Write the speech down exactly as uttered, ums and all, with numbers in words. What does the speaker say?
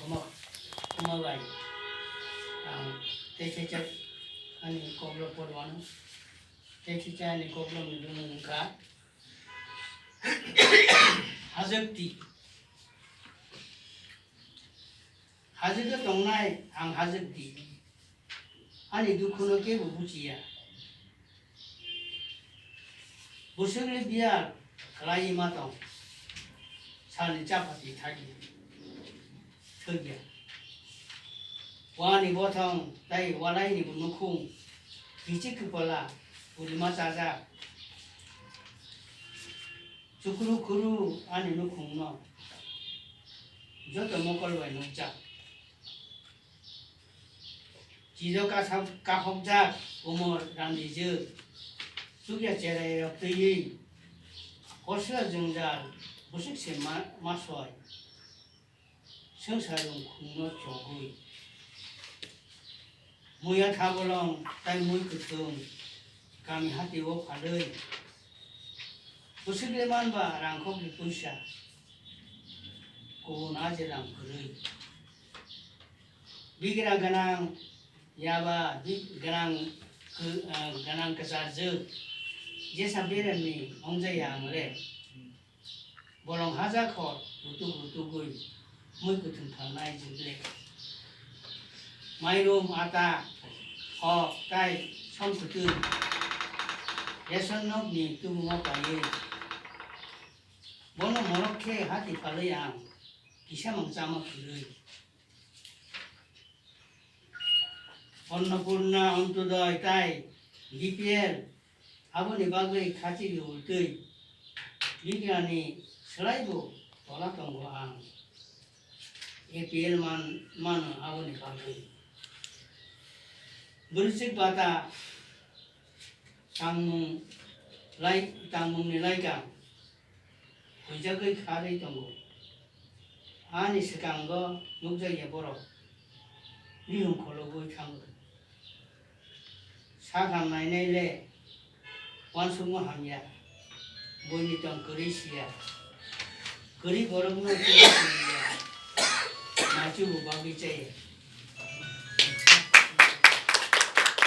Omo, omo bai ang tei khe ani kokrok podo ano. Tei khe ani kokrok ni bumung wngkha Hajwkti. Hajwk tongnai ang Hajwkti. Ani dukhuno kebo buchiya. Bwswkni biyar khlaiwi ma tong, salni chaphati thagi thwkya. Wani bothong tei walaini nukhung kichik kwpala purima chajak. Chukru khuru ani nukhungno joto mokol bai nukjak. Chijo kasak kakhokjak umor randijwk, chukya cherai rok twiwi, korsila jwngjal bwswk se ma, ma soi, swngsa rwng khungno chogwi. Muya thabolong tai mui kwthwng, kami hati o phalwi, bwswk le manba rangkhokni puisa, kubun a je rang kwrwi. Bigra gwnang yaba bi-, gwnang kw-, ah, gwnang kwcharjwk jesa beremni wngjaya ang le. Bolong haja khor rutuk rutugwi mui kwthwng phalnai jwk le. Mairum, ata, hok tai som kwtwng ration nokni tubumo paiwi bono morok khe hati phalwi ang kisa mang chama kwrwi. Annapurna, Antyodoi tai B P L, aboni bagwi khachigwi ultwi bigrani swlaibo tola tongo ang. A P L man, mano aboni bagwi. Bwrwichwk bata tangmung lai, tangmungni laikang huijagwi kharwi tongo. Ani swkango nukjakya borok rihum kholobwi thango. Sakha nainai le uansukma hamya, buini tong kwrwi siya, kwrwi borokno kwrwi siniya, maichubo bagwi chaya.